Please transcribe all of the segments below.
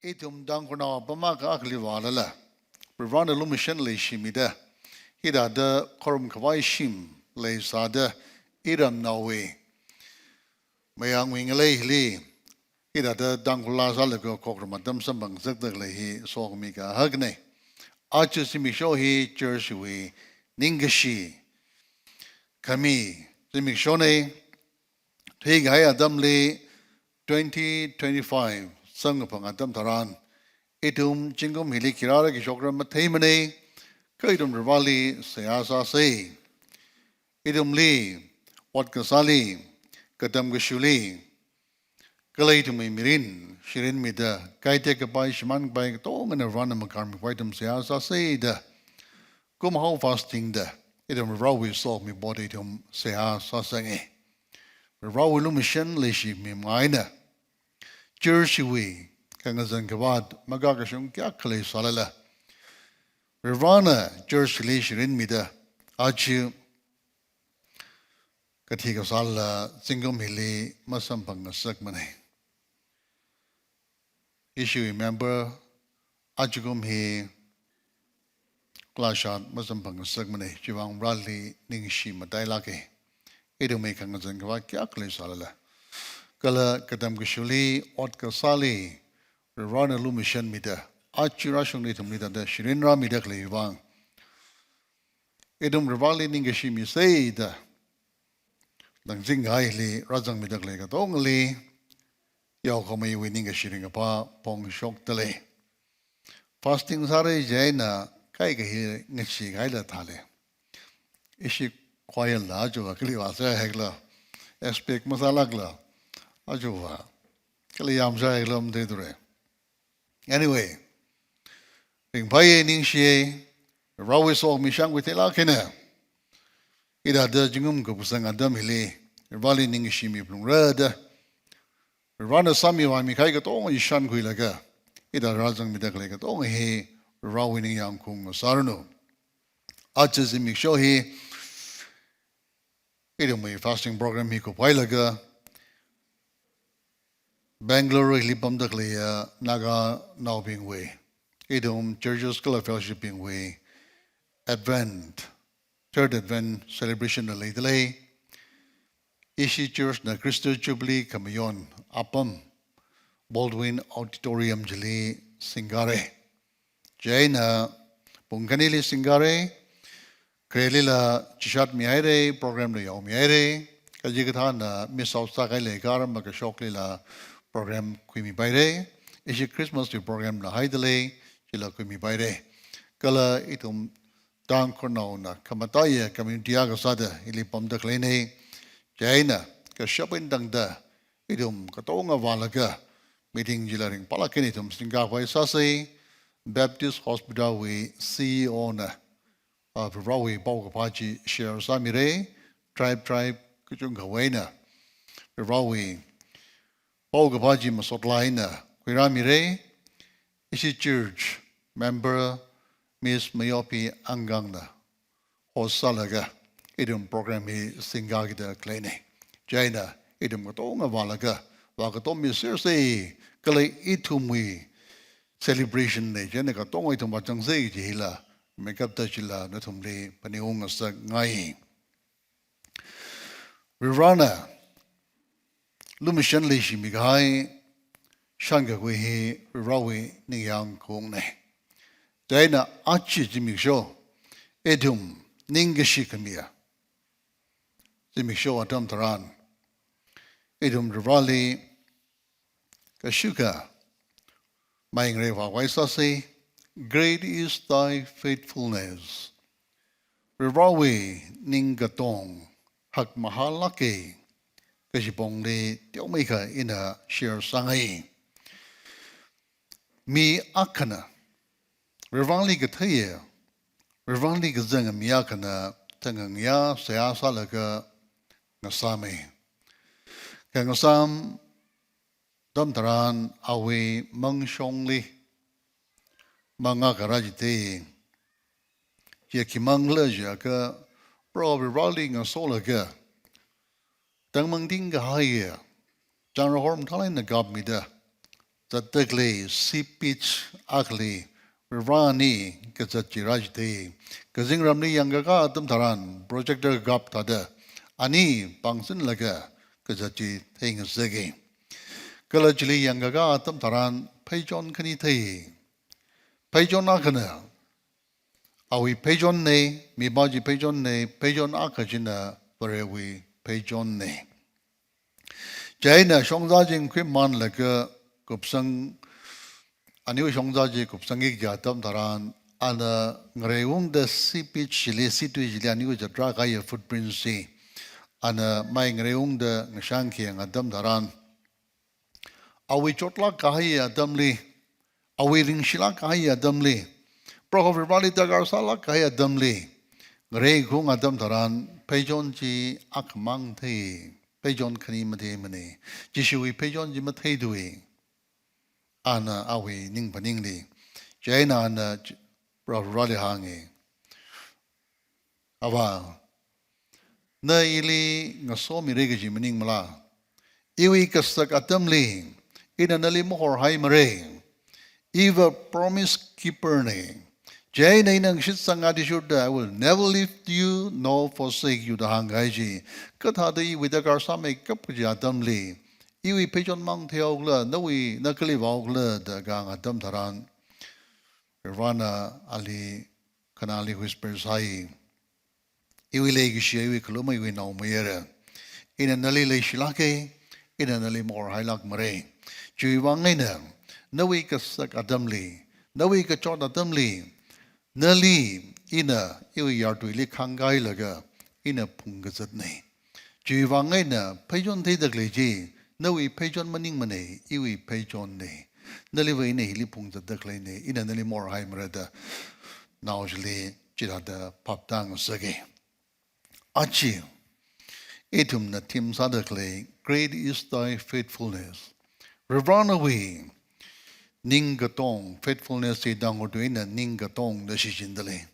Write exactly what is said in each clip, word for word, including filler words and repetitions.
ithum Tangkhulnao apam akha akhali vālala, Varivarana lumashan leishimida, hithāda khorum khavai shim leisāda, iramnaowui mayangwui ngalei hili, hithāda Tangkhul laa sālaga khokharum atam samphang ngasakda khalei hi sokhami kahakna. Aja zimiksho hi church wui ningkashi khami zimikshona. Thuikahai atamli twenty twenty-five samkaphang atam tharan, ithum zingkum hili khi rāra khi shokra matheimana, kha ithum Varivarali seihā sāsa. Ithumli, ot kasāli, katam kashuli, kala ithumwui mirin shirinmida, kaitek kapai shimān kapai katongana Varivarana makharmi khavai ithum seihā sāsa da, kumhao fasting da, ithum Varivarawui sokhami pot ithum seihā sāsanga. Varivarawui lumashan leishimimang eina, church wui khangazan khavāt makakashung kayākha leisālala, Varivarana church li shirinmida, aja kathi kasāla zingkum hili masamphang ngasakmana. Ishiwui member ajakum hi khalashat masamphang ngasakmana, chivang Varivarali ningshi matailāka. Ithumwui khangazan khavāt kayākha leisālala, kala katam kashuli, ot kasāli, Varivarana lumashanmida, aja rāshungli ithumli hithāda shirin rāmida khaleiwui vang, ithum Varivarali ningkashi misa da, langzingkahaili rāzangmida khalei katongali, yaokhameiwui ningkashi ringkaphā phongshokdalei. Fasting sāra chieina kaikha hi ngachikahaila thālei. Ishi choir la ajava kali vāsā haikhala, expect masālākla, ajava kali yāmsā haikhala matheithura. Anyway, ringphāya, ningshiya, Varivarawui sokhami shākhui theilāk eina, hithāda zingkum kaphasang atam hili Varivarali ningshimi phalungra da, Varivarana sāmivāmi kahai katonga shānkhuilaga, hithāda rāzangmida khalei katonga hi Varivarawui ningyāng khaung ngasāranu. Aja zimiksho hi ithumwui fasting program hi kuphailaga, Bangalore hili pamda khaleiya Naganaobingwui, ithum churches kala fellowship bingwui Advent, Third Advent celebration la leidalei. Ishi church na Khrista Jubilee khamayon apam Baldwin Auditorium chili singkara. Chieina pung khanili singkara, kharelila chishat mihaira, program la yaomihaira, kachikathāna miss out sākahai leikha aram makashoklila program khuimipaira. Ishi Christmas wui program la haidalei, chila khuimipaira. Kala ithum Tangkhulnaona khamataiya community akha sāda hili pamda khaleina. Chieina kashap eina tangda ithum katonga vālaga meeting chila ringphālāk eina ithum singkakhavai sāsa. Baptist Hospital wui C E O na, ah, Varivarawui paokaphā chi share sāmira, tribe tribe kachungkhawui eina Varivarawui paokaphā chi masotlāk eina khuirāmira. Ishi church member Miss Mayopi Angangna host sālaga ithum program hi singkakida khaleina. Chieina ithum katonga vālaga vākatom misersa, kala ithumwui celebration na chieina katonga ithum vāzangsa kaji hila, makapta chila nathumli phaningung ngasakngai. Varivarana lumashan leishimi kahai shānkakhui hi Varivarawui ningyāng khaungna. Chieina aja zimiksho ithum ningkashi khamiya zimiksho atam tharan, ithum Varivarali kashika mai ngareivākhavai sāsa. Great is thy faithfulness. Varivarawui ningkatong hakmahālāka kaji pongli teomeikha ina share sāngai. Mi akhana, Varivarali katheiya, Varivarali kazanga mi akhana thangkhangayā seihā sālaga ngasāmei. Kha ngasām atam tharan awui mangshongli mang akha rāchithei. Chi khi mangla jiakha, Proho Varivarali ngasolaga tangmangting kahaiya, changrahor mathālāk eina kapmida, zatda khalei seepage akhali Varivarāna kazat chi rāchithei. Kazingramli yangkakā atam tharan projector kap thāda ani pāngsinlaga kazat chi theingasaka. Kala chili yangkakā atam tharan pheichon khani thei. Pheichon akhana awui pheichonna, mipā chi pheichonna, pheichon akha china Varewui pheichonna. Chieina shongza chi khuimānlaga kupsang, aniwui shongza chi kupsangki kaja atam tharan, ana ngareiungda seepage chili, seetui chili aniwui zatra kahaiya footprints chi ana mai ngareiungda ngashangki kaja atam tharan, awui chotlāk kahaiya atamli, awui ringshilāk kahaiya atamli, Proho Varivarāli darkar sālāk kahaiya atamli ngareikhaung atam tharan pheichon chi akhamang thei, pheichon khani matheimana. Jishuwui pheichon chi matheithuwa. Ana awui ning phaningli, chieina ana Proho Varivarāli hānga, Avā, na ili ngasomira kaji maningmala? Iwui kasak atamli ina nali mahorhaimara. Iva promise keeper na. Chieina ina ngashitsanga athishurda, "I will never leave you nor forsake you," da hāngkahai chi. Kathāda iwui darkar sāmeikap kaji atamli iwui pheichon mang theihaokhala, nawui, na kali vāhaokhala da kahāng atam tharan, Varivarāna ali khanāli whisper sāi. Iwui leikashi, iwui khalumaiwui naomayara. Ina nali leishilāka, ina nali mahorhailākmara. Chiwui vang eina, nawui kasak atamli, nawui kachot atamli, nali ina iwui yartuili khāngkāhailaga, ina phungkazatna. Chiwui vang eina pheichon theida khalei chi, nawui pheichon maningmana, iwui pheichonna. Naliva ina hili phungzatda khaleina, ina nali mahorhaimara da, nao chili chithāda phaptāngasaka. Aja, ithumna theme sāda khalei, "Great is thy faithfulness." Varivarā nawui ningkatong, faithfulness chi Tangkhul tui eina ningkatong da shichinda lei.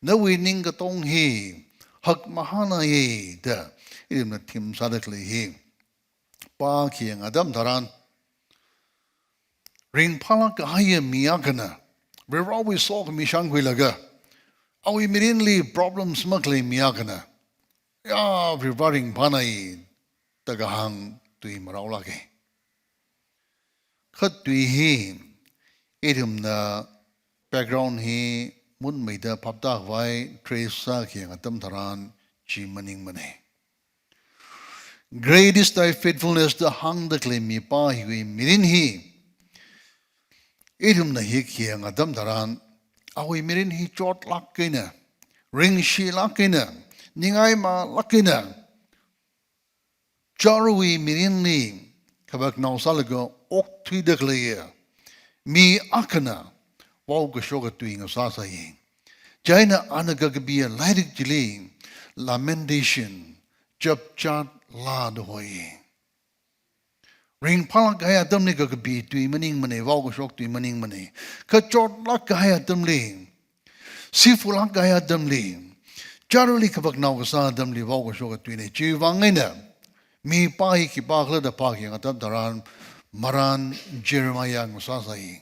Nawui ningkatong hi hakmahānna ye da ithumna theme sāda khalei hi pākhayang atam tharan, ringphālāk kahaiya mi akhana Varivarāwui sokhami shānkhuilaga, awui mirinli problems makhalei mi akhana, ya, Varivarā ringphānai da kahāng tui maraolāka. Kha tui hi, ithumna background hi munmeida phaptākhavai trace sākhayang atam tharan chi maningmana. "Great is thy faithfulness" da hāngda khalei mipā hiwui mirin hi, ithumna hi khayang atam tharan, awui mirin hi chotlāk eina, ringshilāk eina, ningaimālāk eina, charwui mirinli khavaknao sālaga okthuida khaleiya mi akhana vaokashoka tui ngasāsai. Chieina ana kakapiya lairik chili Lamentation, Chapchat Laa da hoi. Ringphālāk kahai atamli kakapi tui maningmana, vaokashok tui maningmana. Kha chotlāk kahai atamli, sifulāk kahai atamli, charli khavaknao kasā atamli vaokashoka tuina. Chiwui vang eina mipā hi khipākhala da pākhayang atam tharan marān Jeremiah ngasāsai.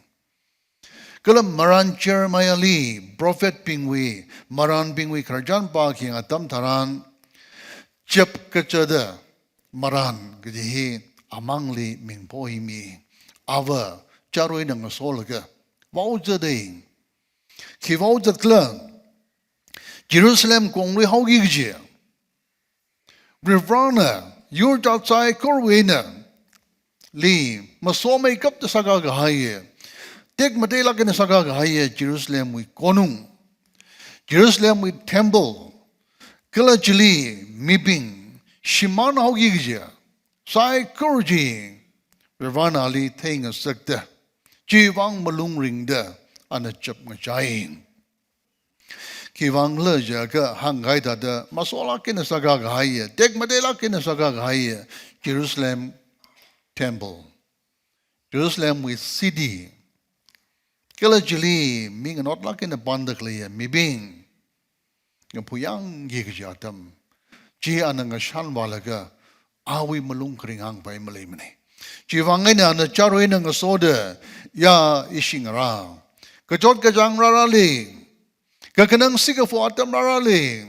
Kala marān Jeremiahli prophetbingwui, marānbingwui khararchan pākhayang atam tharan, chapkacha da marān kaji hi amangli mingpho hi mi. Ava char eina ngasolaga vaozata. Khi vaozatkhala? Jerusalem konglui haoki kaji, Varivarāna yur jat saikorawui eina li masomeikapta sākā kahaiya, tekmateilāk eina sākā kahaiya Jerusalemwui konung, Jerusalemwui temple, kala chili mibing shimān haoki kaji saikora chi Varivarāna ali theingasakta, chiwui vang malung ringda ana chapngachai. Khiwuivang khala jiakha hāngkahai thāda masolāk eina sākā kahaiya, tekmateilāk eina sākā kahaiya Jerusalem temple, Jerusalemwui city, kala chili mi nganotlāk eina panda khaleiya mibing, ngaphuyangki kaji atam chi ana ngashanvālaga awui malung kharing hāngpai maleimana. Chiwuivang eina ana charui eina ngasoda, ya ishi ngarā. Kachot kachāng rārāli, kakhanang sikafu atam rārāli,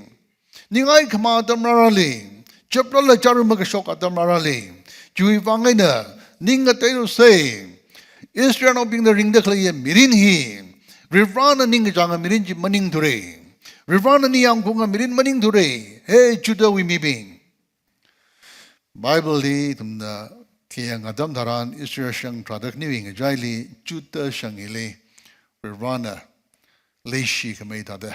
ningai khama atam rārāli, chaprala charui makashok atam rārāli, chiwuivang eina ning ngateilusei. Israelnaobingna ringda khaleiya mirin hi, Varivarana ningkachānga mirin chi maningthura. Varivarana ningyāng khaunga mirin maningthura. He Judahwui mibing. Bible li ithumna khayang atam tharan Israel shang tharāda khaniwui ngachaili Judah shang hili Varivarana leishi khamei thāda,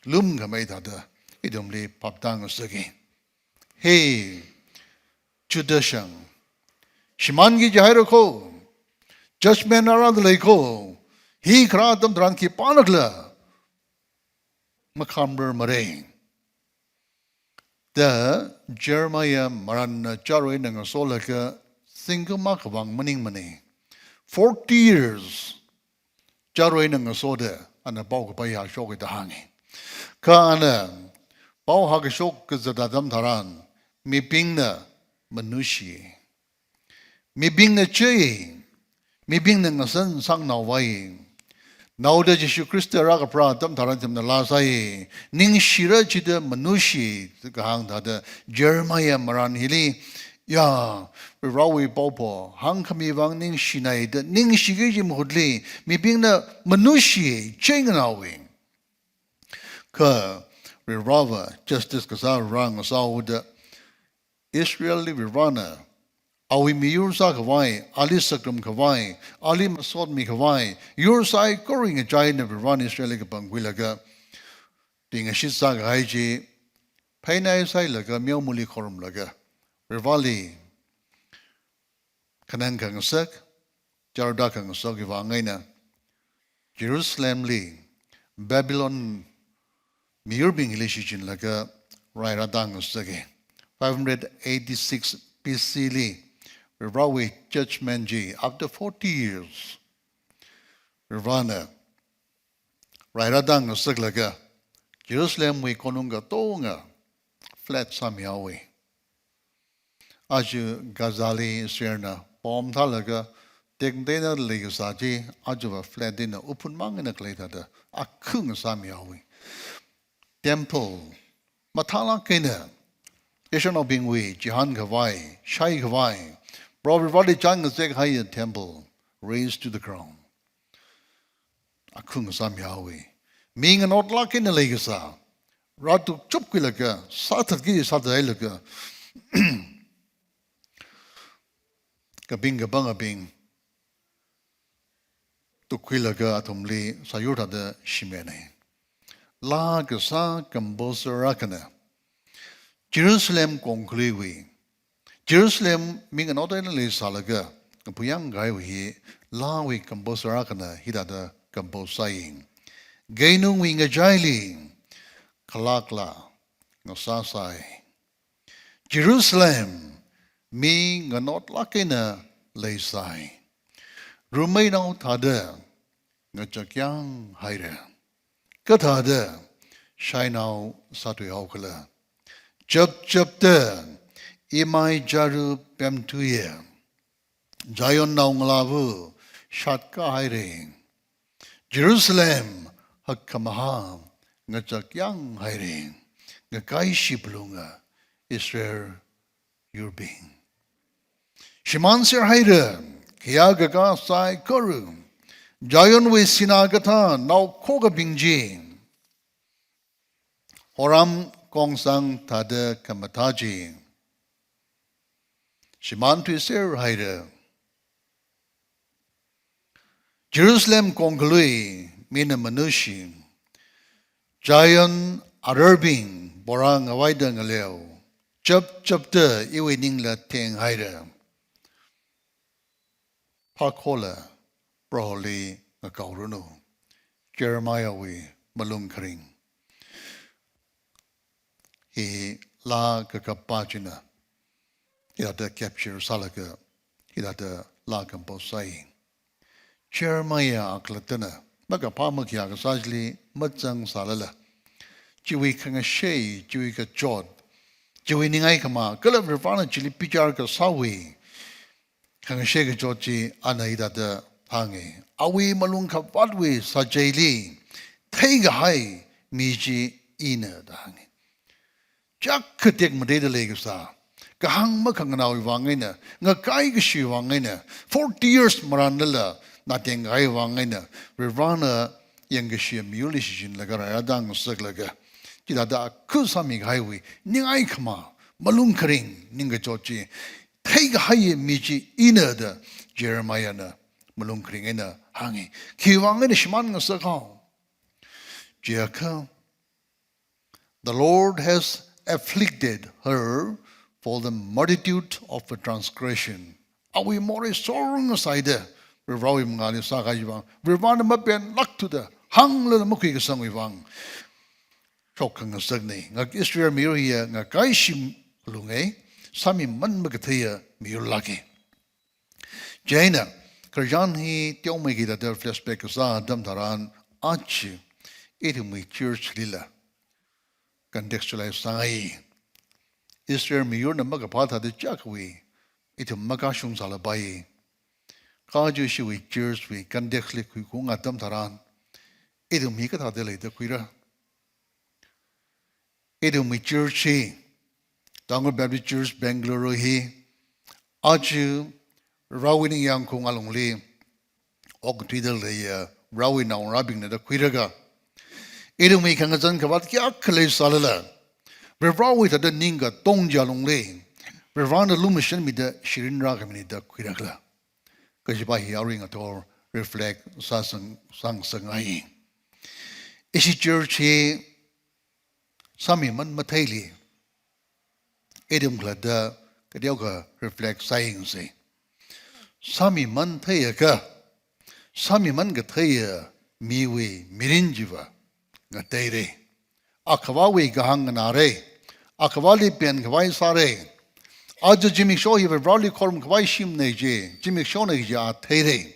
lum khamei thāda, ithumli phaptāngasaka. He Judah shang, shimānki jihaira kho, judgment rārāda lei kho, hi kharā atam tharan khipānakhala makhamrar mara da Jeremiah marānna charui eina ngasolaga zingkum akha vang maningmana. Forty years charui eina ngasoda ana pao kapai hāshokki da hānga. Kha ana pao hākashok kazat atam tharan mibingna manushi, mibingna chei, mibingna ngasan sangnaovai. Naoda Jishu Khrista rākapharā atam tharan ithumna laa sāi. Ningshira chida manushi kahāng thāda Jeremiah marān hili, ya, Varivarawui paopo hāngkhami vang ningshinai da ningshiki kaji mahutli mibingna manushi, chei nganaowa. Kha Varivarava justice kasā Varivara ngasāhaoda, Israelli Varivarana awui miyur sākhavai, ali sakram khavai, ali masotmi khavai, yur saikorali ngachaina Varivarana Israelli kapangkhuilaga, tingashit sākahai chi, pheinai sailaga, meomali khorumlaga, Varivarali khanang khangasak, chārda khangasakki vang eina, Jerusalemli Babylon miyurbingli shichinlaga rai rāda ngasaka. Five hundred eighty-six B C li Varivarawui judgment chi, after forty years, Varivarana rai rāda ngasaklaga Jerusalemwui konung katonga flood sāmihaowa. Aja Gazali Israelna pom thālaga tekmateina leikasā chi, ajava flood eina uphun mang eina khalei thāda akhung sāmihaowa. Temple mathālāk eina Israelnaobingwui chihān khavai, shai khavai, Proho Varivarali chān ngazek kahaiya temple razed to the ground. Akhung sāmihaowa. Mi nganotlāk eina leikasā, rātukchupkhuilaga, sāthatki sāthathailaga, kaping kapangabing tukkhuilaga athumli sāyur thāda shimana. Laa kasā composer akhana Jerusalem kongkhaluiwui, Jerusalem mi nganot eina leisālaga kapuyang kahaiwui hi laawui composer akhana hithāda compose sāi. Keinungwui ngachaili khalakla ngasāsai. Jerusalem mi nganotlāk eina leisai. Rumeinao thāda ngachakyang haira. Kathāda shainao sāthuihaokhala. Chapchapda imai charu pemthuiya. Zion naongalāva shatkā haira. Jerusalem hakkhamahā ngachakyang haira. Ngakaishibulunga Israel yurbing. Shimānser haira, khayākakā saikora. Zionwui sinā kathā naokhokabing chi. Horam kongsang thāda khamathā chi shimānthuiser haira. Jerusalem kongkhalui mina manushi, Zion ararbing bora ngavaida ngaleo, chapchapda iwui ningla theng haira. Phākhola Proholi ngakaoranu. Jeremiahwui malung kharing. Hi laa kakappa china hithāda capture sālaga hithāda laa compose sāi. Jeremiah akhalattana makaphā makhayā kasā chili mazangsālala, chiwui khangashei, chiwui kachot, chiwui ningai khama, kala Varivarana chili bichar kasāwui khangashe kachot chi ana hithāda hānga. Awui malung khavātwui sacheili theikahai mi chi ina da hānga. Chak khatek madeida leikasā, kahāng makhanganāwui vang eina, ngakai kashiwui vang eina, forty years marānlala, nateng kahaiwui vang eina, Varivarana yangkashiya miyurli shichinlaga rāyāda ngasaklaga, chithāda akhu sāmi kahaiwui ningai khamā, malung kharing ningkachot chi theikahai mi chi ina da Jeremiahna malung kharing eina hānga. Khiwui vang eina shimān ngasak hao jiakha, "The Lord has afflicted her for the multitude of her transgression." Awui morei sorngasaida Varivarawui mangāli sākahai vang, Varivarana mapenlākthuda hānglala makhuikasangwui vang shokkhangasakna. Ngak Israel miyur hiya ngakai shim lunga, sāmiman makatheiya miyur lāka. Chieina, Christian hi teomeikha hithāda flashback kasā atam tharan, aja ithumwui church lila contextualize sāngai. Israel miyurna makaphā thāda chakhui, ithum makashung sālapai. Kha aja ishiwui church wui context li khuikhaung atam tharan, ithum hi kathāda leida khuira. Ithumwui church hi, Tangkhul Baptist Church Bangalore hi, aja Varivarawui ningyāng khaung alungli okthuida leiya Varivarawui naongarābingna da khuilaga, ithumwui khangazan khavāt kayākha leisālala, Varivarawui thāda ningkatong chi alungli Varivarana lumashanmida shirin rākhamina da khuilakhala kajipa hi arui ngathor reflect sāsang, sāngasakngai. Ishi church hi sāmiman matheili, ithum khalatta kateokha reflect sāyangsa. Sāmiman theiakha, sāmiman katheiya miwui mirin chiva ngateira. Akhavāwui kahāng nganāra, akhavāli penkhavai sāra. Aja zimiksho hi Varivarali khorumkhavai shimna kaji, zimikshona kaji a theira.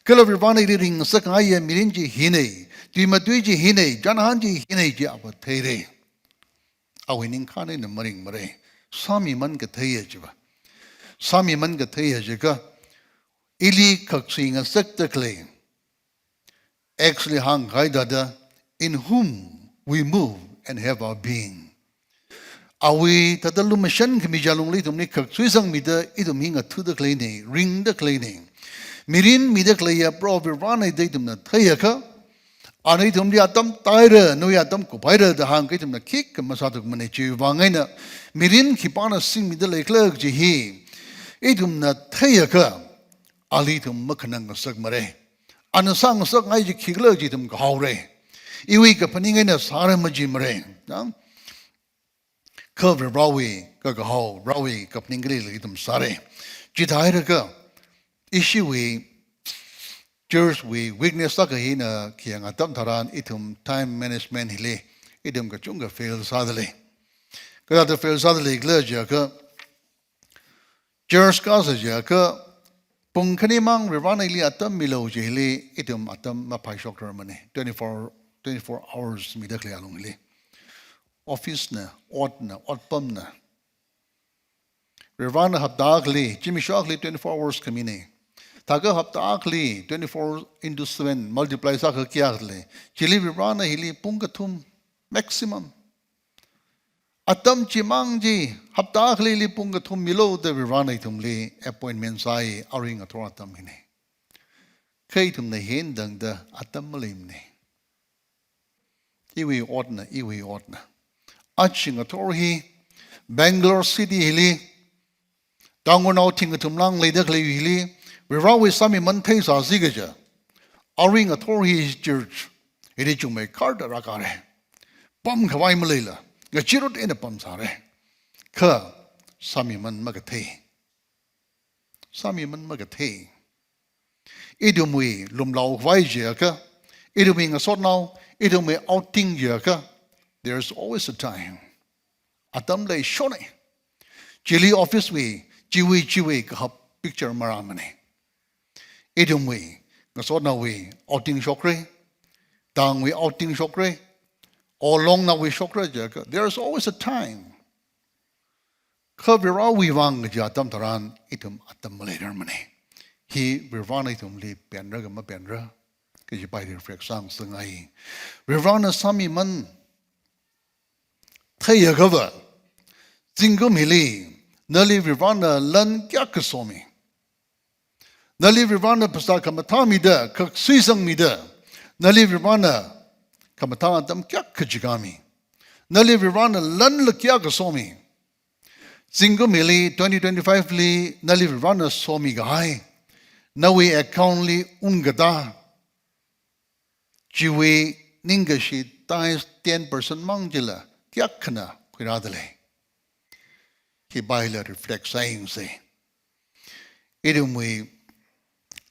Kala Varivarana ili ringngasakngaiya mirin chi hina, tui matui chi hina, chānhān chi hina kaji ava theira. Awui ningkhān eina maringmara. Sāmiman katheiya chiva. Sāmiman katheiya jiakha, ili khaksuingasakda khalei, Acts li hāngkahai thāda, "In whom we move and have our being." Awui thāda lumashan khami chi alungli ithumli khaksuisangmida ithum hi ngathuda khaleina, ringda khaleina. Mirin mida khaleiya Proho Varivarana da ithumna theiakha, ana ithumli atam tāhaira, nawui atam kuphaira da hāngkha ithumna khikha masāthuikmana. Chiwui vang eina mirin khipāna singmida leikhala kaji hi ithumna theiakha, ali ithum makhanang ngasakmara. Ana sāngasakngai chi khikhala chi ithum kahaora. Iwui kaphaning eina sāra majimara. Nang? Kha Varivarawui kakahao, Varivarawui kaphaning khalei ithum sāra. Chithāhailakha, ishiwui church wui weakness akha hina khi hāng atam tharan ithum time management hili ithum kachungkha fail sāda lei. Kathāda fail sāda leikhala jiakha, church kasā jiakha, pung khanimang Varivarana ili atam milu chili ithum atam maphaishokrarmana. Twenty-four, twenty-four hours mida khalei alungli. Office na, ot na, otpam na. Varivarana hapta akhali, zimiksho akhali twenty-four hours khamina. Thākha hapta akhali twenty-four into seven multiply sākha kayākhala. Chili Varivarana hili pung kathum maximum. Atam chimang chi, hapta akhalili pung kathum milu da Varivarana ithumli appointment sāi, arui ngathor atam hina. Kha ithumna hindangda atam maleimana. Iwui otna, iwui otna. Aja ngathor hi, Bangalore City hili, Tangkhulnao thing kathum lang leida khalei hili, Varivarawui sāmiman theisāsi kaja. Arui ngathor hi church, hili chungmeikharda rākara. Pamkhavai maleila, ngachirut eina pamsāra. Kha, sāmiman makathei. Sāmiman makathei. Ithumwui lumlaokhavai jiakha, ithumwui ngasotnao, ithumwui outing jiakha, there's always a time. Atam leishona. Chili office wui, chiwui, chiwui kahap picture marāmana. Ithumwui, ngasotnaowui outing shokra, tangwui outing shokra, or longnaowui shokra jiakha, there's always a time. Kha Varivarawui vang kaji atam tharan ithum atam maleirarmana. Hi Varivarana ithumli penra kha mapenra kaji pai reflect sāngasakngai. Varivarana sāmiman theiakhava, zingkum hili nali Varivarana lan kayākha somi. Nali Varivarana phasā khamathā mida, khak suisang mida, nali Varivarana khamathā atam kayākha jikami. Nali Varivarana lanla kayākha somi. Zingkum hili twenty twenty-five li nali Varivarana somikahai, nawui account li ungkatā, chiwui ningkashi tithes ten percent mang chila kayākhana khuirāda lei. Hi paila reflect sāyangsa. Ithumwui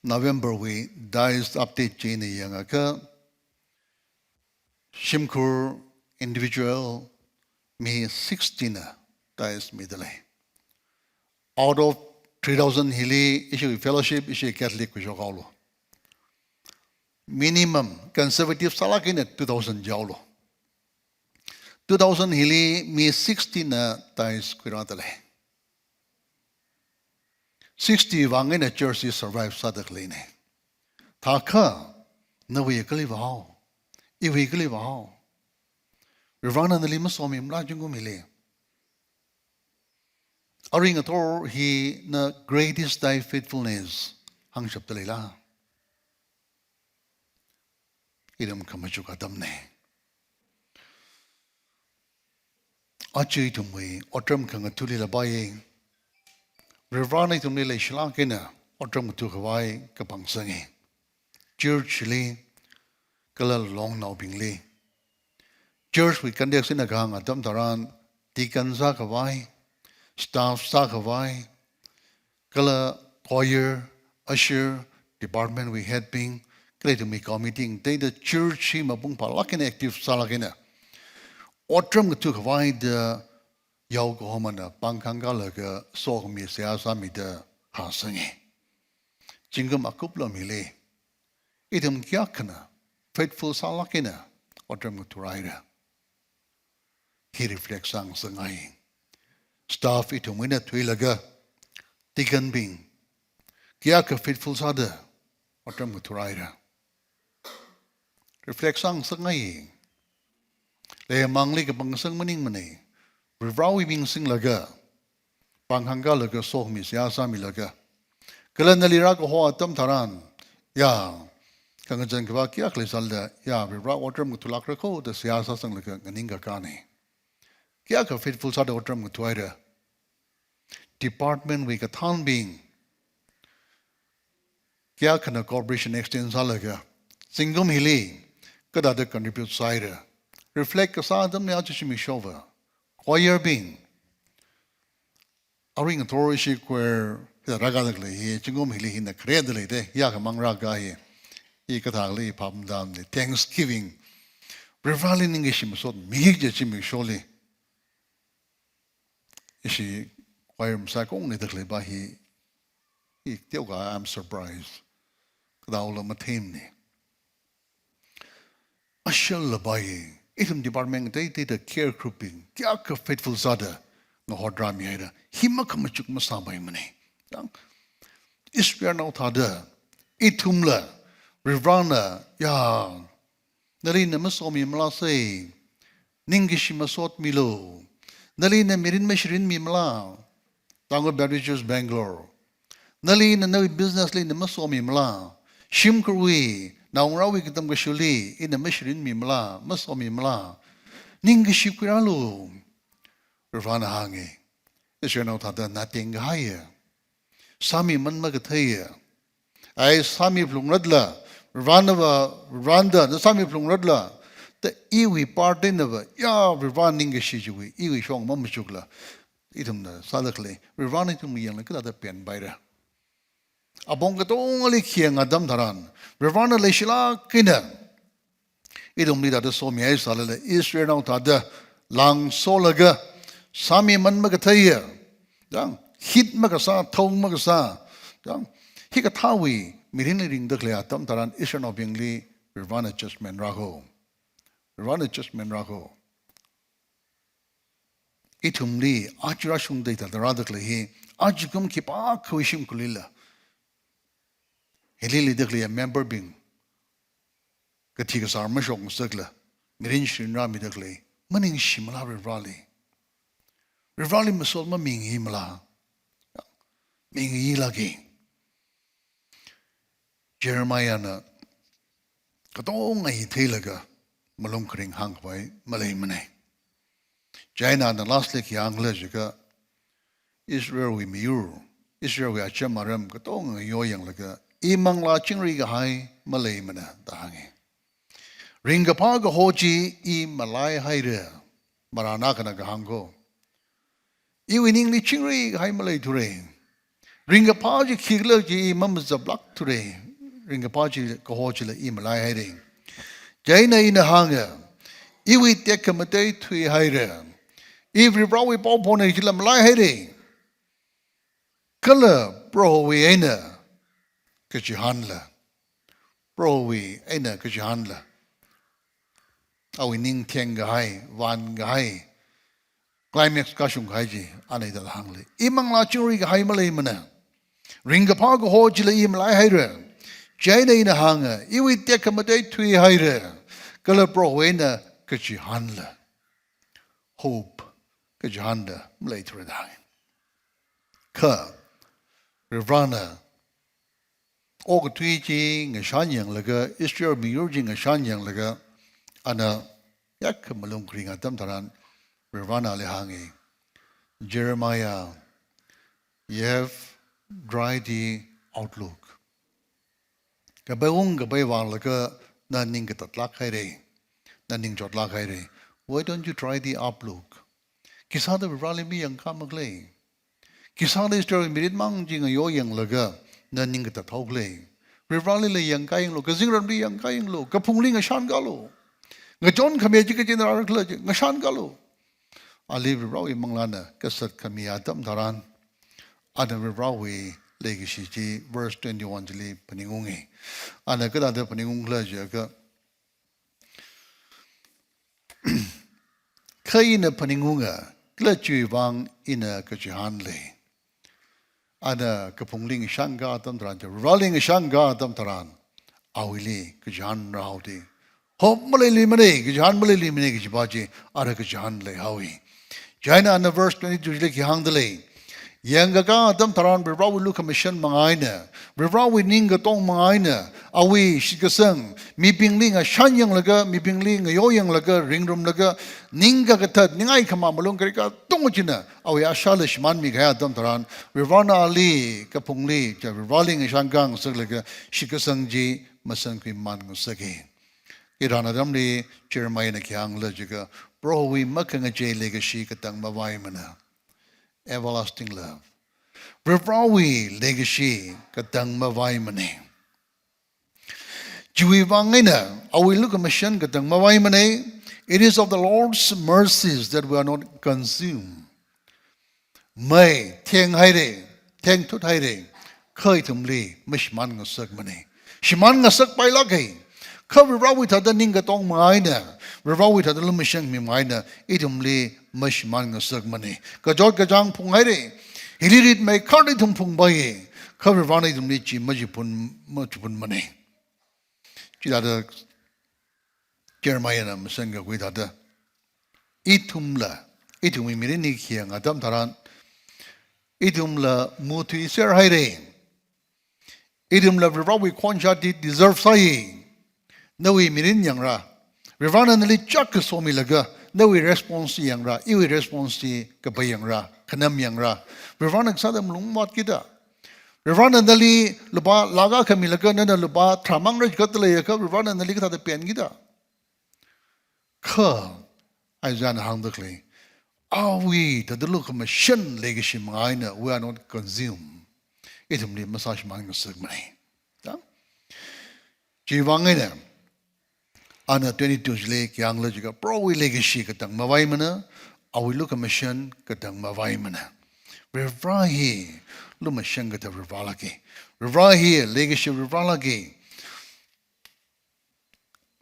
November wui tithes update chi ina yangakha, shimkhur individual mi sixty na tithes mida lei. Out of three thousand hili ishi fellowship, ishi Catholic kuishok haolo. Minimum conservative sālāk eina two thousand jihaolo. Two thousand hili mi sixty na tithes khuirāda lei. Sixty vang eina church hi survive sāda khaleina. Thākha, nawui kali vāhao, iwui kali vāhao, Varivarana nali masomimala zingkum hili? Arui ngathor hina greatest thy faithfulness hāngshapda leila? Ithum khamachuk atamna. Aja ithumwui otram khangathali lāpai. Varivarana ithumli leishilāk eina otram ngathakhavai kapangsangi. Church li, kala longnaobingli. Church wui context eina kahāng atam tharan, deacon sākhavai, staff sākhavai, kala choir, usher, department wui head bing, kala ithumwui committee ngateida church hi mapung phālāk eina active sālāk eina otram ngathakhavaida yaokahomana pāng khangkālaga sokhami seihā sāmida hāsangi. Zingkum akuplam hili ithum kayākhana faithful sālāk eina otram ngatharaira? Hi reflect sāngasakngai. Staff ithum eina thuilaga, deacon bing kayākha faithful sāda otram ngatharaira? Reflect sāngasakngai. Leimangli kapangsan maningmana. Varivarawui ming singlaga, pāng khangkālaga sokhami seihā sāmilaga, kala nali rākaho atam tharan, ya, khangazan khavā kayākha leisālala, ya, Varivara otram ngathalākra kho da seihā sāsanglaga nganingkakāna. Kayākha faithful sāda otram ngathaira? Department wui kathānbing kayākhana cooperation extend sālaga, zingkum hili kathāda contribute sāhaira? Reflect kasā atamna aja zimikshovā. Choir bing, arui ngathor ishi choir hithā rākāda khalei hi, zingkum hili hina khareda leida, ya khamang rākā hi, i kathāli phaptamna, thanksgiving. Varivarali ningkashi masotmi kaji zimiksholi. Ishi choir masākhangai da khalei pa hi, i teokha I'm surprised. Kathāla matheimana. Ashalla pa hi, ithum department ngateiteida care group bing kayākha faithful sāda ngahotrāmihaira? Hi makhamachuk masāpaimana. Yang, Israelnao thāda, ithumla, Varivarana, ya, nali ina masomimala sai, ningkashi masotmilu. Nali ina mirin mashirinmimala. Tangkhul Baptist Church Bangalore. Nali ina nawui business li ina masomimala. Shimkhurwui, naongarāwui katam kashili ina mashirinmimala, masomimala? Ningkashi khuirālu. Varivarana hānga. Israelnao thāda na tengkahaiya, sāmiman makatheiya. Ai sāmiphalungratla, Varivarana va, Varivarana da na sāmiphalungratla, ta iwui part einava, ya Varivara ningkashi chiwui, iwui shong mamachukla, ithumna sāda khalei, Varivarana ithum yanglaga kathāda penpaira? Apong katongali khayang atam tharan, Varivarana leishilāk eina ithumli thāda somihaisālala, Israelnao thāda langsolaga, sāmiman makatheiya, yang, hit makasā, thong makasā, yang, hikathāwui mirinli ringda khalei atam tharan Israelnaobingli Varivarana judgment rākahai. Varivarana judgment rākahai. ithumli aja rāshungda hithāda rādakhalei hi, ajakum khipākhawui shimkhurlila, hili leidakhaleiya member bing kathi kasār mashokngasakla, mirin shirin rāmidakhalei, maningshimala Varivarali? Varivarali masot mamingaimala? Mingailaga. Jeremiahna katonga hi theilaga malung kharing hāngkhavai maleimana. Chieina ana lastli khi hāngkhala jiakha, Israelwui miyur, Israelwui acham aram katonga ngayo yanglaga, I manglā chingri kahai maleimana da hānga. Ringkaphā kaho chi I malaihaira. Marān akhana kahāng ko, iwui ningli chingri kahai maleithura. Ringkaphā chi khikhala chi I mamazaplākthura. Ringkaphā chi kaho chila I malaihaira. Chieina ina hānga, iwui tekhamatei thuihaira. I Varivarawui paophona chila malaihaira. Kala Prohowui eina kachihānla. Prohowui eina kachihānla. Awui ning theng kahai, vān kahai, climax kashung kahai chi, ana hithāda hānglei. I manglā chingri kahai maleimana. Ringkaphā kaho chila I malaihaira. Chieina ina hānga, iwui tekhamatei thuihaira. Kala Prohowui eina kachihānla. Hope, kachihānla maleithura da hānga. Kha, Varivarana okathui chi ngashan yanglaga, Israel miyur chi ngashan yanglaga, ana yakkha malung kharing atam tharan, Varivarana ali hānga, Jeremiah, you have drifty outlook. Kapai ung kapai vānglaga na ning katatlāk haira, na ning chotlāk haira. Why don't you try the uplook? Khisāda Varivarali mayangkha makhalei? Khisāda Israel mirin mang chi ngayo yanglaga na ning katathaokhalei? Varivaralila yangkā yanglu, kazingramli yangkā yanglu, kaphungli ngashankālu. Ngachon khami chi kachi eina rārakhala chi ngashankālu. Ali Varivarawui manglāna kasat khami atam tharan, ana Varivarawui leikashi chi verse twenty-one chili phaningunga. Ana kathāda phaningungkhala jiakha, kha ina phaningunga, kala chiwui vāng ina kachihān lei. Ana kaphungli ngashankā atam tharan, Varivarali ngashankā atam tharan, awuili kachihān rāhaoda, hope maleiluimana, kachihān maleiluimana kajipa chi, ara kachihān leihaowa. Chieina ana verse twenty-two chili khi hāngda lei. Yangkakā atam tharan Varivarawui lukhamashan manga eina, Varivarawui ning katong manga eina, awui shitkasang, mibingli ngashan yanglaga, mibingli ngayo yanglaga, ringrumlaga, ning kakathat, ningai khamā malung karika tung china, awui ashāla shimānmi kahai atam tharan, Varivarana ali kaphungli, cha Varivarali ngashankā ngasaklaga, shitkasang chi masankhuiman ngasaka. Ithāna atamli Jeremiahna khi hāngkhala jiakha, Prohowui makhangachei leikashi katang mavaimana. Everlasting love. Varivarawui leikashi katang mavaimana. Chiwui vāng eina, awui lukhamashan katang mavaimana. It is of the Lord's mercies that we are not consumed. Mei thenghaira, thengthuthaira, kha ithumli mashimān ngasakmana. Shimān ngasakpailāka. Kha Varivarawui thāda ning katong manga eina, Varivarawui thāda lumashanmi manga eina, ithumli mashimān ngasakmana. Kachot kachāng phunghaira, hili ritmeikharda ithum phungpaiya, kha Varivarana ithumli chi machiphun, machiphunmana. Chithāda Jeremiahna masankakhui thāda, ithumla, ithumwui mirinli khayang atam tharan, ithumla muthuiserhaira. Ithumla Varivarawui khonshat chi deserve sāi. Nawui mirin yangra. Varivarana nali chāk kasomilaga, nawui response yangra, iwui response kapai yangra, khanam yangra. Varivarana kasāda malung vātkida. Varivarana nali lupā lakh akha milaga, nana lupā tharā mang rāchigatda leiakha, Varivarana nali kathāda penkida. Kha, Isaiahna hāngda khalei, awui thāda lukhamashan leikashi manga eina, we are not consumed. Ithumli masāshimān ngasakmana. Ta? Chiwui vāng eina, ana twenty-two chili khi hāngkhala jiakha, Prohowui leikashi katang mavaimana, awui lukhamashan katang mavaimana. Varivara hi lumashan kathā Varivaralāka. Varivara hi leikashi Varivaralāka.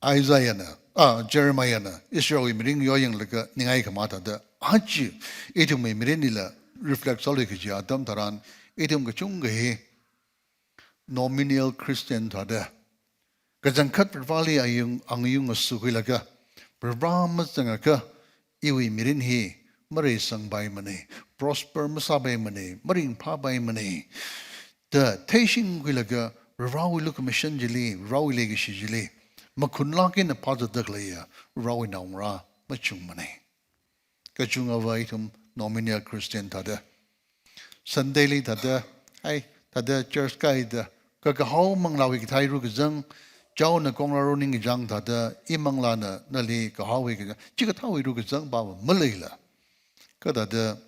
Isaiahna ah, Jeremiahna Israelwui mirin yoyanglaga ningai khamathāda, aja ithumwui mirinlila reflect sālui kaji atam tharan, ithum kachungkha hi nominal Christian thāda, kachangkhat Varivarāli ayung, angayung ngasukhuilaga, Varivarā mazangakha iwui mirin hi mareisangpaimana, prosper masāpaimana, maringphāpaimana da theishingkhuilaga, Varivarāwui lukhamashan chili, Varivarāwui leikashi chili makhunlāk eina phāzatda khaleiya Varivarāwui naongarā machungmana. Kachungkhava ithum nominal Christian thāda, Sunday li thāda, ai, thāda church kāida, kakahao manglāwui kathā rukazang, chaona kongra ro ningkachāng thāda, imanglāna nali kahaowui kachāng, chikathāwui rukazang pava maleila, kathāda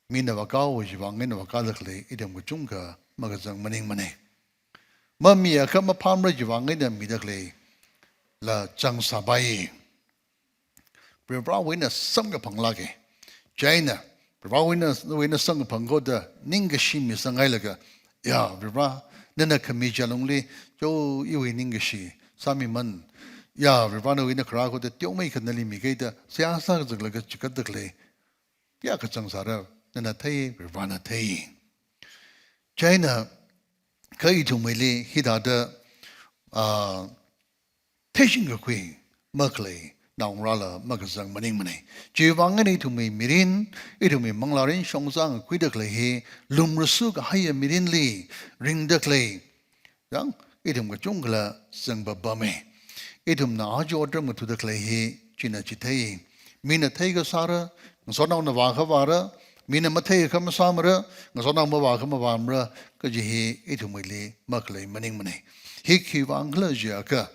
mina vākao chiwui vang eina vākāda khalei ithum kachungkha makazang maningmana. Mamiakha maphāmara chiwui vang eina mida khaleila zangsāpai. Varivarāwui eina samkaphanglāka. Chieina Varivarāwui eina, wui eina samkaphang koda ningkashi misangngailaga, ya Varivarā, nana khami chi alungli, cho iwui ningkashi sāmiman. Ya Varivarā, nawui eina kharā koda teomeikha nali mikaida seihā sākazaklaga chikatda khalei, kayākha zangsāra, nana thei, Varivarāna thei. Chieina kha ithumwuili hithāda, ah, theishingkakhui makhalei naongarāla makazang maningmana. Chiwui vang eina ithumwui mirin, ithumwui manglārin shongzā ngakhuida khalei hi lumrasu kahaiya mirinli ringda khalei, yang, ithum kachungkhala zangpapama. Ithumna aja otram ngathāda khalei hi china chithei. Mina theikasāra, ngasotnaona vākha vāra, mina matheikha masāmara, ngasotnao mavākha mavāmara, kaji hi ithumwuili makhalei maningmana. Hi khiwui vang khala jiakha,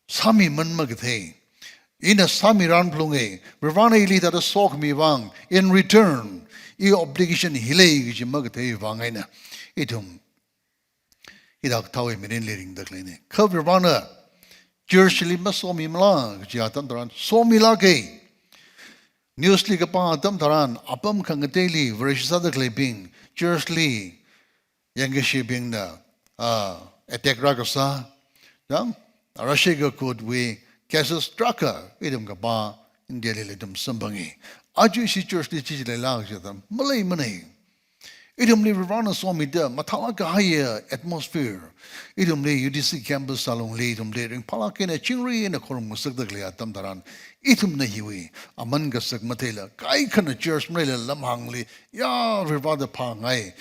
sāmiman makathei. Ina sāmiran phalunga, Varivarāna ili thāda sokhami vang, in return, i obligation hi lei kaji makathei vang eina, ithum hithāda kathāwui mirinli ringda khaleina. Kha Varivarāna church li masomimala kaji atam tharan, somilāka. News li kapā atam tharan, apam khangateili Vareshi sāda khaleibing, church li yangkashibingna, ah, attack rākasā, yang, Russia kakutwui cases tarākha ithum kapā India lila ithum samphanga. Aja ishi church li chi chi leila kaji atam maleimana. Ithumli Varivarāna somida mathālāk kahaiya atmosphere, ithumli U T C campus alungli ithumli ringphālāk eina chingri eina khorum ngasakda khalei atam tharan, ithumna hiwui aman kasak matheila, kaikhana church maleila lamhāngli, ya Varivarā da phāngai,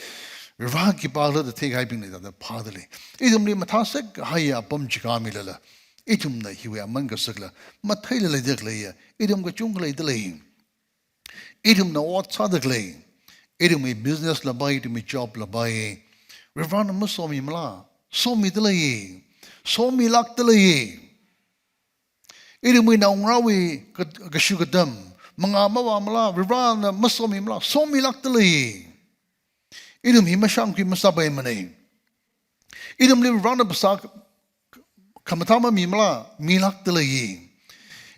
Varivarā khipākhala da theikahaibingna thāda phāda lei. Ithumli mathāsek kahaiya apam chikha milala, ithumna hiwui aman kasakla matheila leida khaleiya ithum kachungkha leida lei. Ithumna ot sāda khalei, ithumwui business la pai, ithumwui job la pai, Varivarāna masomimala? Somida lei. Somilākda lei. Ithumwui naongarāwui ka-, kashu katam, mangā mavāmala? Varivarāna masomimala? Somilākda lei. Ithum hi mashāngkhui masāpaimana. Ithumli Varivarāna phasā khamathā mamimala? Milākda lei.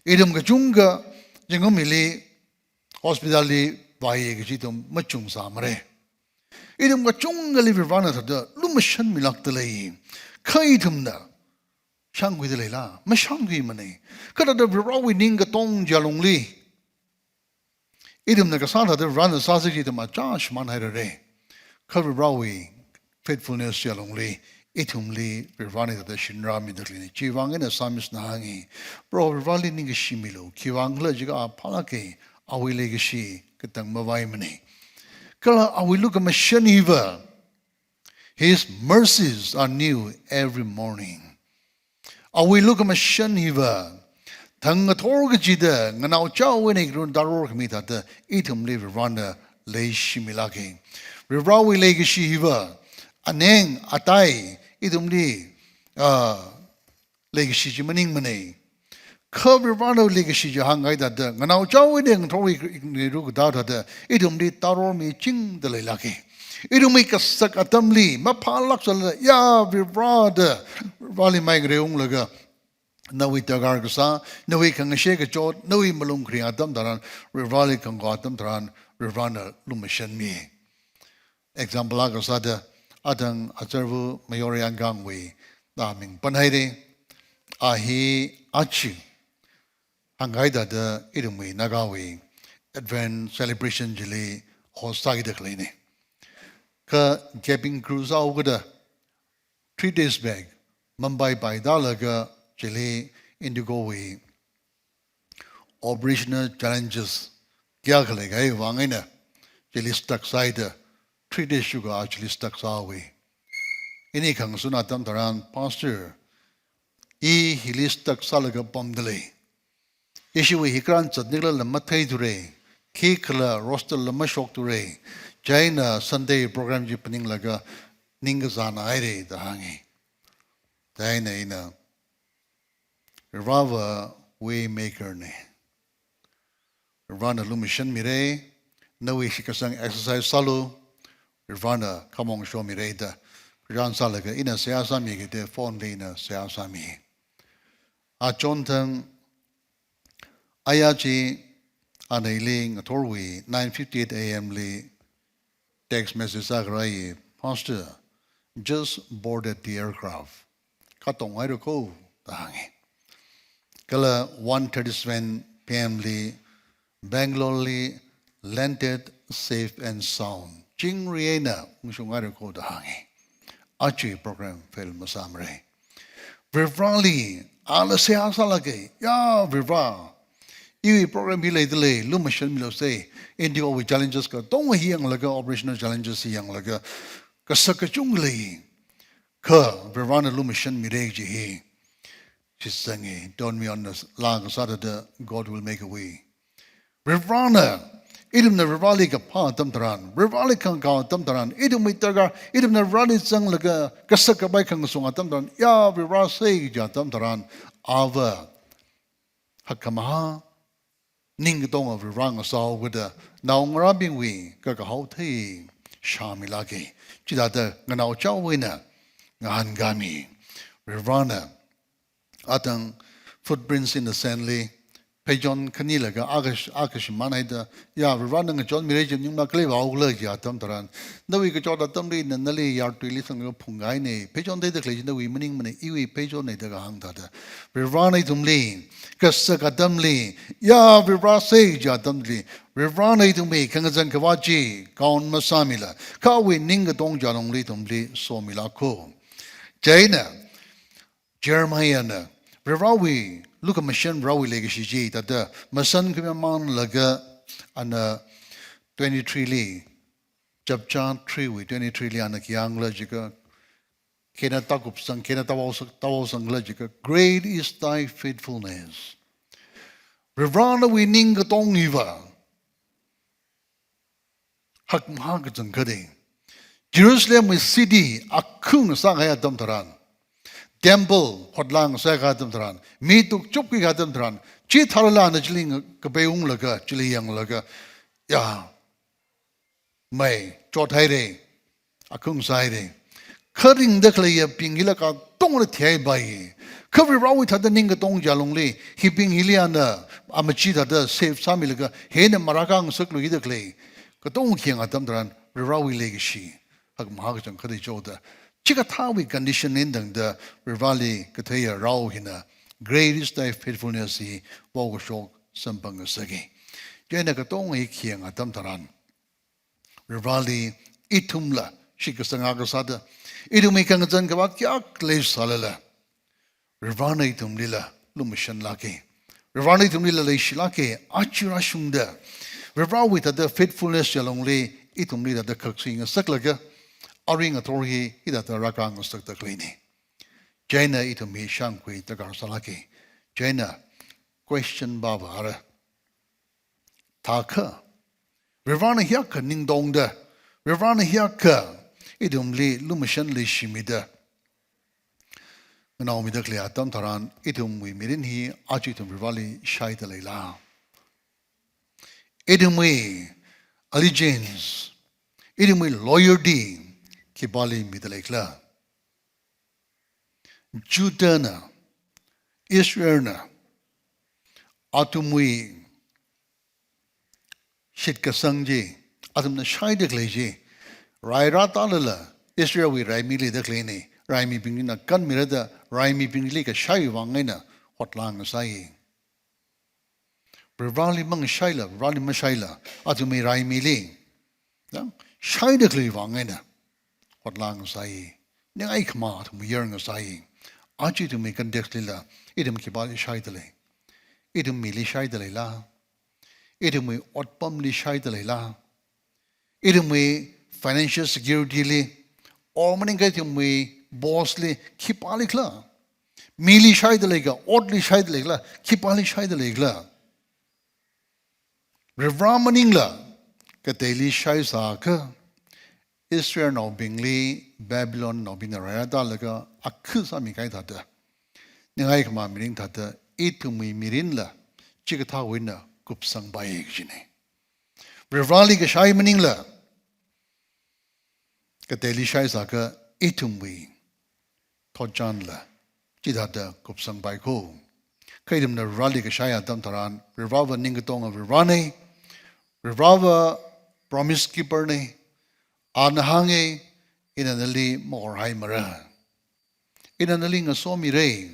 Ithum kachungkha zingkum hili hospital li vāya kaji ithum machungsāmara. Ithum kachungkhali Varivarāna thāda lumashanmilākda lei. Kha ithumna shāngkhuida leila? Mashāngkhuimana. Kha thāda Varivarāwui ning katong chi alungli ithumna kasā thāda Varivarāna sāsi kaji ithum achā shimānhairara. Kha Varivarāwui faithfulness chi alungli, ithumli Varivarāna thāda shinrāmida khaleina. Chiwui vang eina Psalmist na hānga, Proho Varivarāli ningkashi milu, khiwui vang khala jiakha a phālāka, awui leikashi katang mavaimana. Kala awui lukhamashan hiva, His mercies are new every morning. Awui lukhamashan hiva, thang ngathor kachida nganaochao eina ngarun taror khami thāda ithumli Varivarāna leishimilāka. Varivarāwui leikashi hiva, aning atai ithumli, ah, leikashi chi maningmana. Kha Varivarāna leikashi chi hāngngaida thāda, nganaochao eina ngathor khami rukda thāda, ithumli taror michingda leilāka. Ithumwui kasak atamli maphālāksālala, ya Varivarā da, Varivarāli mai ngareunglaga, nawui darkar kasā, nawui khangashe kachot, nawui malung kharing atam tharan, Varivarāli khangkao atam tharan, Varivarāna lumashanmi. Example akha sāda, athang Azarvu Mayori Angangwui aming panhaira. A hi aja hāngkahai thāda ithumwui Nagawui Advent celebration chili host sākida khaleina. Kha cabin crew sāhaokida three days back Mumbai paida laga chili IndiGo wui operational challenges kayākha leikahai vang eina chili stuck sāhaida three days shuka chili stuck sāhaowa. Ini khangasun atam tharan, "Pastor, i hili stuck sālaga pamda lei. Ishiwui hi kharan zatnikhala matheithura, khikhala roster la mashokthura, chieina Sunday program chi phaninglaga ningkazāna haira," da hānga. Chieina ina, "Varivarava way maker na. Varivarana lumashanmira, nawui shitkasang exercise sālu, Varivarana khamong shomira," da khararchan sālaga ina seihā sāmi kajida phone li ina seihā sāmi. Achonthang aya chi ana ili ngathorwui nine fifty-eight A M li text message sākharai, "Pastor, just boarded the aircraft. Katonghaira ko," da hānga. Kala one thirty-seven P M li Bangalore li landed safe and sound. Chingri eina ungshunghaira ko da hānga. Aja program fail masāmara. Varivarali ala seihā sālaga, "Ya Varivara, iwui program hi leida lei, lumashanmilu se. IndiGo wui challenges katonga hi yanglaga, operational challenges hi yanglaga, kasak kachungkha lei. Kha Varivarana lumashanmira kaji hi shitsanga. Don't be on the la kasā thāda, God will make a way." Varivarana, ithumna Varivarali kaphā atam tharan, Varivarali khangakao atam tharan, ithumwui darkar, ithumna Varivarali zanglaga kasak kapai khangasun atam tharan, "Ya Varivara se," kaja atam tharan, ava hakkhamahā, ningkatonga Varivara ngasāhaokida naongarābingwui kakahao thei shāmilāka. Chithāda nganaochaowui eina ngahānkāmi. Varivarana athang Footprints in the Sand li pheichon khani laga akha, akha shimān haida, "Ya Varivara, nana ngachonmira kaji maningva kali vāhaokhala," kaja atam tharan, "Nawui kachot atamli nana nali yartuili sanglaga phungkahaina. Pheichon theida khalei chi nawui maningmana, iwui pheichonna," da kahāng thāda, Varivarana ithumli kasak atamli, "Ya Varivara se," kaja atamli, Varivarana ithumwui khangazan khavāt chi count masāmila, kha awui ningkatong chi alungli ithumli somila ko. Chieina Jeremiahna Varivarawui lukhamashan, Varivarawui leikashi chi thāda masan khami manlaga ana twenty-three li, chapter three wui twenty-three li ana khi hāngkhala jiakha, khina tākupsang, khina tāvaosang, tāvaosangkhala jiakha, "Great is thy faithfulness." Varivarana nawui ningkatong hiva hakmahā kachangkhatna. Jerusalemwui city akhung sākahai atam tharan, temple hotlang sākahai atam tharan, mi tukchupki kahai atam tharan, chithālala ana chili kapeiunglaga, chili yanglaga, "Ya, mei chothaira, akhung sāhaira. Kha ringda khaleiyabing hila katongana thihaipai. Kha Varivarawui thāda ningkatong chi alungli, hibing hili ana amachi thāda save sāmilaga, hina marākhangasakluida khalei katonga khi yāng atam tharan, Varivarawui leikashi hakmahā kachangkhatna," da choda, chikathāwui condition eina tangda Varivarali katheiya rao hina, "Great is thy faithfulness" hi vaokashok samphangngasaka. Chieina katonga hi khi yāng atam tharan, Varivarali ithumla shitkasang akha sāda, ithumwui khangazan khavāt kayākha leisālala, Varivarana ithumlila lumashanlāka. Varivarana ithumlila leishilāka. Aja rāshungda Varivarawui thāda faithfulness chi alungli ithumli thāda khaksui ngasaklaga, arui ngathor hi hithāda rākhangasakda khaleina. Chieina ithum hi shākhui darkar sālāka. Chieina question pāvāra. Thākha, Varivarana hiyākha ningtongda, Varivarana hiyākha ithumli lumashan leishimida nganaomida khalei atam tharan, ithumwui mirin hi aja ithum Varivarali shaida leila? Ithumwui allegiance, ithumwui loyalty khipāli mida leikhala? Judahna, Israelna, athumwui shitkasang chi, athumna shaida khalei chi, rai rātālala, Israelwui raimi leida khaleina, raimibingna kanmira da, raimibingli kashai vang eina hotlāngasai. Varivarali mangashaila, Varivarali mashaila, athumwui raimili, ya, shaida khalei vang eina hotlāngasai. Ningai khama athum yarngasai. Aja ithumwui context lila, ithum khipāli shaida lei? Ithum mili shaida leila? Ithumwui otpamli shaida leila? Ithumwui financial security li, or maningakha ithumwui boss li, khipāli khala? Mili shaida leikhala, otli shaida leikhala, khipāli shaida leikhala? Varivara maningla kateili shaisākha, Israelnaobingli Babylonnaobingna raiatālaga akha sāmikahai thāda, ningai khama mirin thāda, ithumwui mirinla chikathāwui eina kupsangpai kajina. Varivarali kashai maningla kateili shaisākha, ithumwui thotchanla chithāda kupsangpai kho. Kha ithumna Varivarali kashai atam tharan, Varivarava ningkatonga Varivarana, Varivarava promise keeper na, ana hānga, ina nali mahorhaimara. Ina nali ngasomira.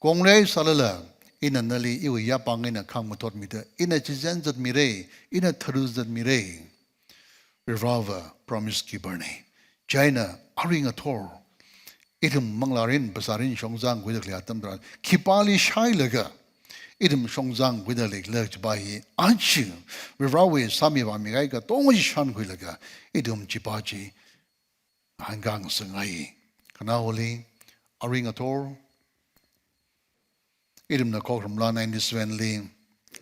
Konglei sālala, ina nali iwui yāpāng eina khāngmathotmida, ina chichān zatmira, ina tharu zatmira. Varivarava promise keeper na. Chieina arui ngathor ithum manglārin, phasārin shongzangkhuida khalei atam tharan, khipāli shailaga ithum shongzangkhuida leikhala kajipa hi, aja Varivarawui sāmi vāmikahai katonga chi shānkhuilaga, ithum chipa chi hāngkhangasangai. Khanaoli, arui ngathor ithumna Khokharum laa ninety-seven li,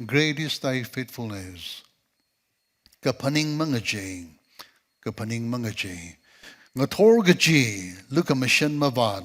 "Great is thy faithfulness." Kaphaning mangachei, kaphaning mangachei. Ngathor kachi, lukhamashan mavāt,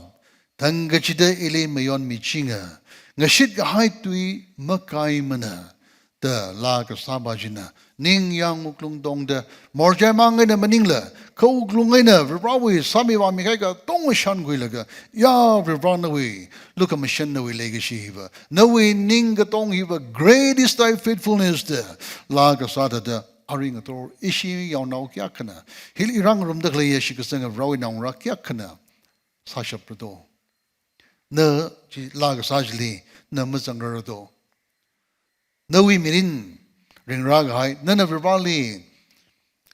thang kachida ili mayonmichinga, ngashit kahai tui makaimana, da laa kasāpa china ningyāng wuklung tongda, morchai mang eina maningla, kha wuklung eina Varivarawui sāmi vāmikahai katonga shānkhuilaga, ya Varivara, nawui lukhamashan, nawui leikashi hiva, nawui ningkatong hiva, "Great is thy faithfulness," da laa kasā thāda, arui ngathor ishi yaonao kayākhana, hili rāngarumda khaleiya shitkasanga Varivarawui naongarā kayākhana sāshapra do? Na chi laa kasā chili na mazangrara do? Nawui mirin ringrā kahai, nana Varivarali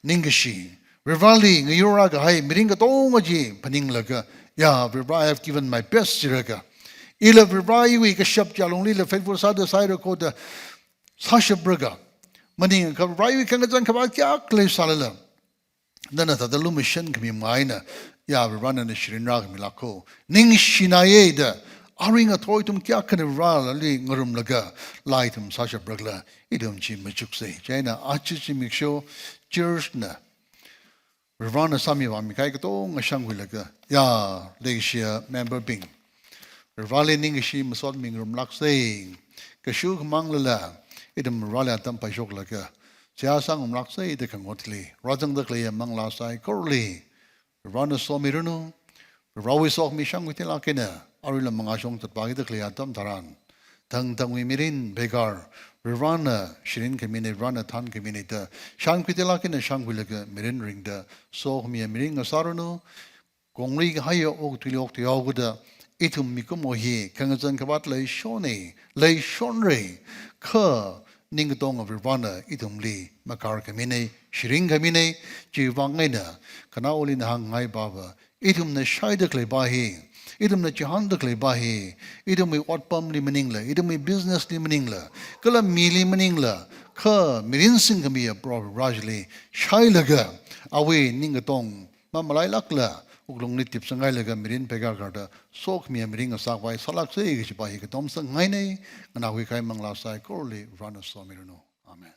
ningkashi, Varivarali ngayurrā kahai mirin katonga chi phaninglaga, ya Varivara, I have given my best, jilaga, ila Varivara iwui kashap chi alunglila faithful sāda sāhaira kho da sāshapraga, maningakha Varivara iwui khangazan khavāt kayākha leisālala, nana thāda lumashan khami manga eina, ya Varivara, nana shirin rākhamilāk kho, ningshinaya da arui ngathor ithum kayākhana Varivarali ngarumlaga laa ithum sāshapra khala, ithum chi machuksei. Chieina aja zimiksho church na Varivarana sāmi vāmikahai katonga shānkhuilaga, ya leikashiya member bing, Varivarali ningkashi masotmi ngarumlāksei. Kashu khamanglala, ithum Varivarali atam paishoklaga seihā sāngarumlāksei da khangatha̱li rāzangda khaleiya manglā saikorali Varivarana somiranu. Varivarawui sokhami shānkhuiteilāk eina, aruila mangāshong zatpākida khaleiya atam tharan, thangthangwui mirin pheikar, Varivarana shirin khamina, Varivarana thān khamina da shānkhuiteilāk eina shānkhuilaga mirin ringda sokhamiya mirin ngasāranu. Konglui kahaiya okathuili okthui haokida, ithum mikumo hi khangazan khavāt leishonna, leishonra, kha ningkatonga Varivarana ithumli makar khamina, shirin khamina. Chiwui vang eina khanaoli ina hāngngaipa va, ithumna shaida khaleipa hi, ithumna chihānda khaleipa hi, ithumwui otpamli maningla, ithumwui business li maningla, kala mili maningla, kha mirin singkhamiya Proho Varivara chili shailaga, awui ningkatong mamalailākla, wuklungli tipsanghailaga mirin pheikar karda sokhamiya mirin ngasākhavai sālāksei kajipa hi katom sangngaina. Nganākhuikahai manglā saikorali Varena somiranu. Amen.